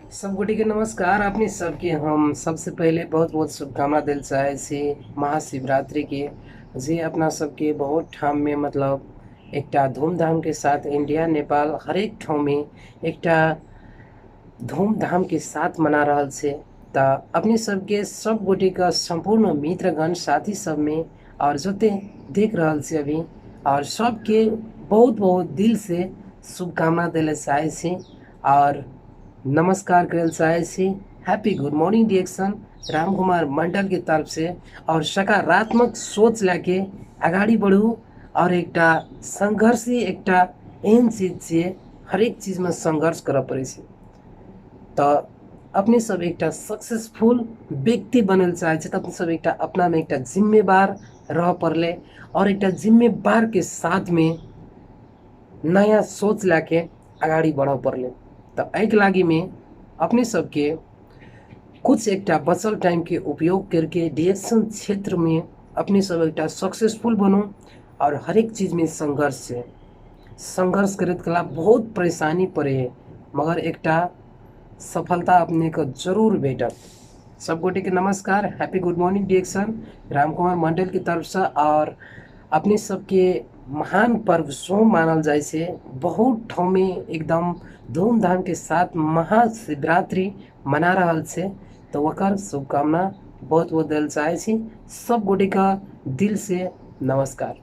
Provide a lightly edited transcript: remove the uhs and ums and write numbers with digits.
सब गोटे के नमस्कार। अपने सबके हम सबसे पहले बहुत बहुत शुभकामना दिल चाहे छी महाशिवरात्रि के, जे अपना सबके बहुत ठाम में मतलब एकटा धूमधाम के साथ इंडिया नेपाल हरेक ठाम में एकटा धूमधाम के साथ मना रहल छे। त अपने सबके सब गोटे के संपूर्ण मित्रगण साथी सब में और जते देख रहल छे अभी और सबके बहुत बहुत दिल से शुभकामना दिले चाहे छी और नमस्कार करे चाहे छी। Happy good morning reaction Ram Kumar Mandal के तरफ से और सकारात्मक सोच लेके अगाडि बढ़ू और एकटा संघर्षी एकटा एहन चीज छे, हरेक चीज में संघर्ष करऽ पड़ै छै। त अपने सब एकटा सक्सेसफुल व्यक्ति बनल चाहे छै त अपने सब एकटा अपना में एकटा जिम्मेवार रह पड़ले और एकटा जिम्मेवार के साथ में नया सोच लेके अगाडि बढ़ऽ पड़ले। त एहिके लागि में अपने सबके कुछ एकटा बचल टाइम के उपयोग करके रिएक्शन क्षेत्र में अपने सब एकटा सक्सेसफुल बनू और हरेक चीज में संघर्ष है, संघर्ष करैत कला बहुत परेशानी पड़े है मगर एकटा सफलता अपने के जरूर भेटत। सब गोटे के नमस्कार, happy good morning reaction Ram Kumar Mandal की तरफ से। और अपने सबके महान पर्व सोम मानल जाइ छै, बहुत ठाम में एकदम धूमधाम के साथ महाशिवरात्रि मना रहल छै, तो ओकर शुभकामना बहुत बहुत दिल चाहे छी। सब गोटे का दिल से नमस्कार।